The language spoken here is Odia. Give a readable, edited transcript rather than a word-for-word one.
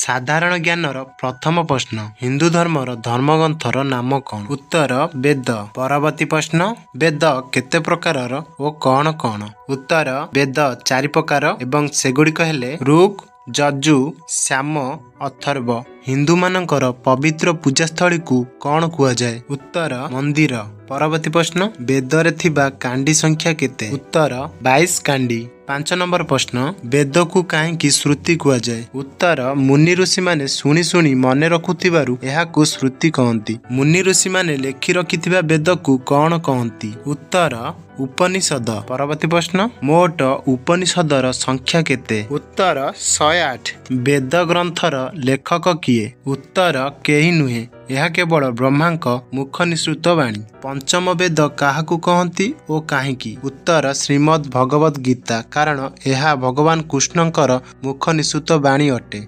ସାଧାରଣ ଜ୍ଞାନର ପ୍ରଥମ ପ୍ରଶ୍ନ, ହିନ୍ଦୁ ଧର୍ମର ଧର୍ମଗ୍ରନ୍ଥର ନାମ କ'ଣ? ଉତ୍ତର ବେଦ। ପରବର୍ତ୍ତୀ ପ୍ରଶ୍ନ, ବେଦ କେତେ ପ୍ରକାରର ଓ କ'ଣ କ'ଣ? ଉତ୍ତର ବେଦ 4 ପ୍ରକାର ଏବଂ ସେଗୁଡ଼ିକ ହେଲେ ଋକ୍, ଯଜୁ, ସାମ, ଅଥର୍ବ। ହିନ୍ଦୁମାନଙ୍କର ପବିତ୍ର ପୂଜାସ୍ଥଳୀକୁ କ'ଣ କୁହାଯାଏ? ଉତ୍ତର ମନ୍ଦିର। ପରବର୍ତ୍ତୀ ପ୍ରଶ୍ନ, ବେଦରେ ଥିବା କାଣ୍ଡି ସଂଖ୍ୟା କେତେ? ଉତ୍ତର 22 କାଣ୍ଡି। 5 ନମ୍ବର ପ୍ରଶ୍ନ, ବେଦକୁ କାହିଁକି ଶ୍ରୁତି କୁହାଯାଏ? ଉତ୍ତର ମୁନି ଋଷିମାନେ ଶୁଣି ଶୁଣି ମନେ ରଖୁଥିବାରୁ ଏହାକୁ ଶ୍ରୁତି କହନ୍ତି। ମୁନି ଋଷିମାନେ ଲେଖି ରଖିଥିବା ବେଦକୁ କ'ଣ କହନ୍ତି? ଉତ୍ତର ଉପନିଷଦ। ପରବର୍ତ୍ତୀ ପ୍ରଶ୍ନ, ମୋଟ ଉପନିଷଦର ସଂଖ୍ୟା କେତେ? ଉତ୍ତର 108। ବେଦ ଗ୍ରନ୍ଥର ଲେଖକ କିଏ? ଉତ୍ତର କେହି ନୁହେଁ, ଏହା କେବଳ ବ୍ରହ୍ମାଙ୍କ ମୁଖ ନିଃସୃତ ବାଣୀ। ପଞ୍ଚମ ବେଦ କାହାକୁ କହନ୍ତି ଓ କାହିଁକି? ଉତ୍ତର ଶ୍ରୀମଦ୍ ଭଗବଦ୍ ଗୀତା, କାରଣ ଏହା ଭଗବାନ କୃଷ୍ଣଙ୍କର ମୁଖ ନିଃସୃତ ବାଣୀ ଅଟେ।